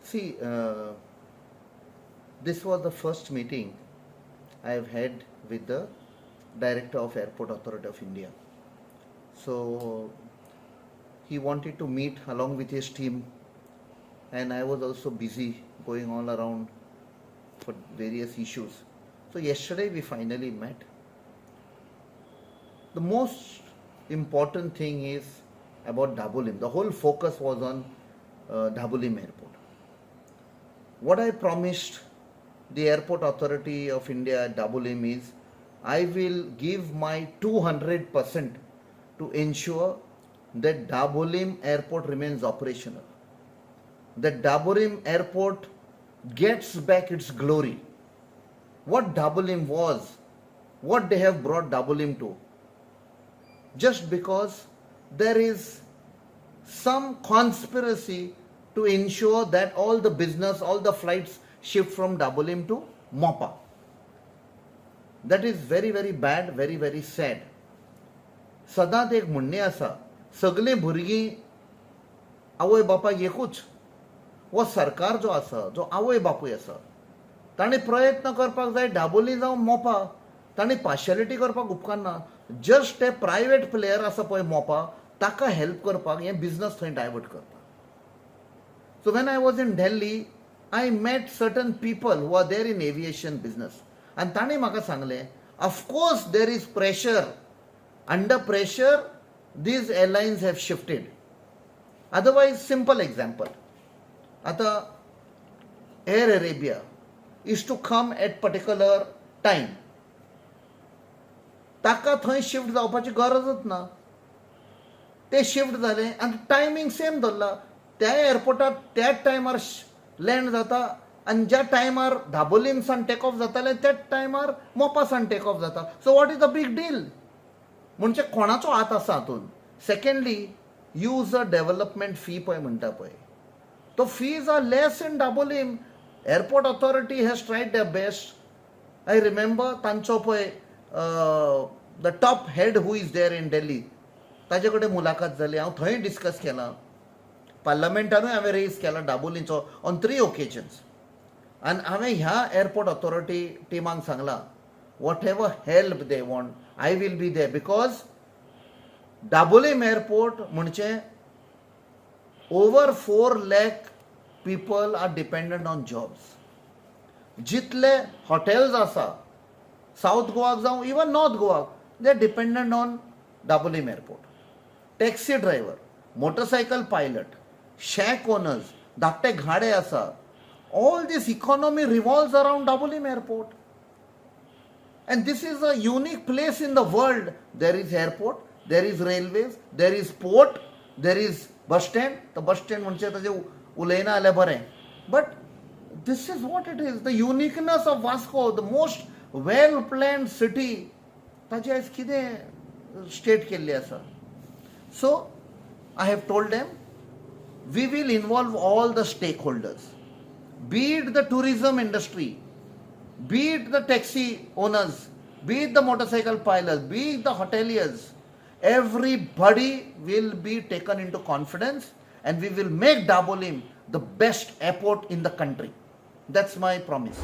See, this was the first meeting I have had with the director of Airport Authority of India. So he wanted to meet along with his team, and I was also busy going all around for various issues. So yesterday we finally met. The most important thing is about Dabolim. The whole focus was on Dabolim Airport. What I promised the Airport Authority of India at Dabolim is I will give my 200% to ensure that Dabolim Airport remains operational, that Dabolim Airport gets back its glory. What Dabolim was, what they have brought Dabolim to, just because there is some conspiracy to ensure that all the business, all the flights shift from Dabolim to Mopa. That is very, very bad, very, very sad. सदांच एक म्हणणें आसा, सगळीं भुरगीं आवय बापायक एकूच. हो सरकार जो आसा, जो आवय बापूय आसा, ताणें प्रयत्न करपाक जाय. दाबोली जावं मोपा, ताणें पार्शियलिटी करपाक उपकारना. जस्ट ते प्रायवेट प्लेयर आसा पळय मोपा, ताका हेल्प करपाक हें बिजनस थंय डायवर्ट करपाक. So when I was in Delhi, I met certain people who are there in aviation business आनी ताणें म्हाका सांगलें, of course there is pressure. Under pressure these airlines have shifted. Otherwise, simple example, आतां Air Arabia is to come at particular time. ताका थंय shift जावपाची गरजच ना. ते शिफ्ट जाले आनी टायमींग सेम धरला. त्या एअरपोर्टार त्याच टायमार लँड जाता आनी ज्या टायमार दाबोलीम सान टेक ऑफ जाताले, त्याच टायमार मोपा सान टेक ऑफ जाता. So what is the big deal? म्हणजे कोणाचो हात आसा हातून? Secondly, user development fee पळय म्हणटा पळय, तो fees are less in Dabolim. Airport Authority has tried the best. I remember तांचो पळय the top head who is there in Delhi, ताजे कडेन मुलाखत जाली. हांव थंय डिस्कस केलां. पार्लमेंटानूय हांवें रेज केला दाबोलीचो ऑन थ्री ओकेजन्स. आनी हांवें ह्या एअरपोर्ट ऑथॉरिटी टिमाक सांगलां, whatever help they want, I will be there, because Dabolim Airport म्हणजे over 4 lakh people are dependent on jobs. जितले हॉटेल्स आसा सावथ गोवाक जावं इवन नॉर्थ गोवाक, they are dependent on Dabolim Airport. Taxi driver, motorcycle pilot, shack owners, धाकटे गाडे आसा, all this economy revolves around Dabolim Airport. And this is a unique place in the world. There is airport, there is railways, there is port, there is bus stand. The bus stand म्हणजे ताजें उलयना जाल्यार बरें, but this is what it is, the uniqueness of Vasco, the most well planned city. ताची आयज कितें state केल्ली आसा. So I have told them we will involve all the stakeholders, be it the tourism industry, be it the taxi owners, be it the motorcycle pilots, be it the hoteliers. Everybody will be taken into confidence and we will make Dabolim the best airport in the country. That's my promise.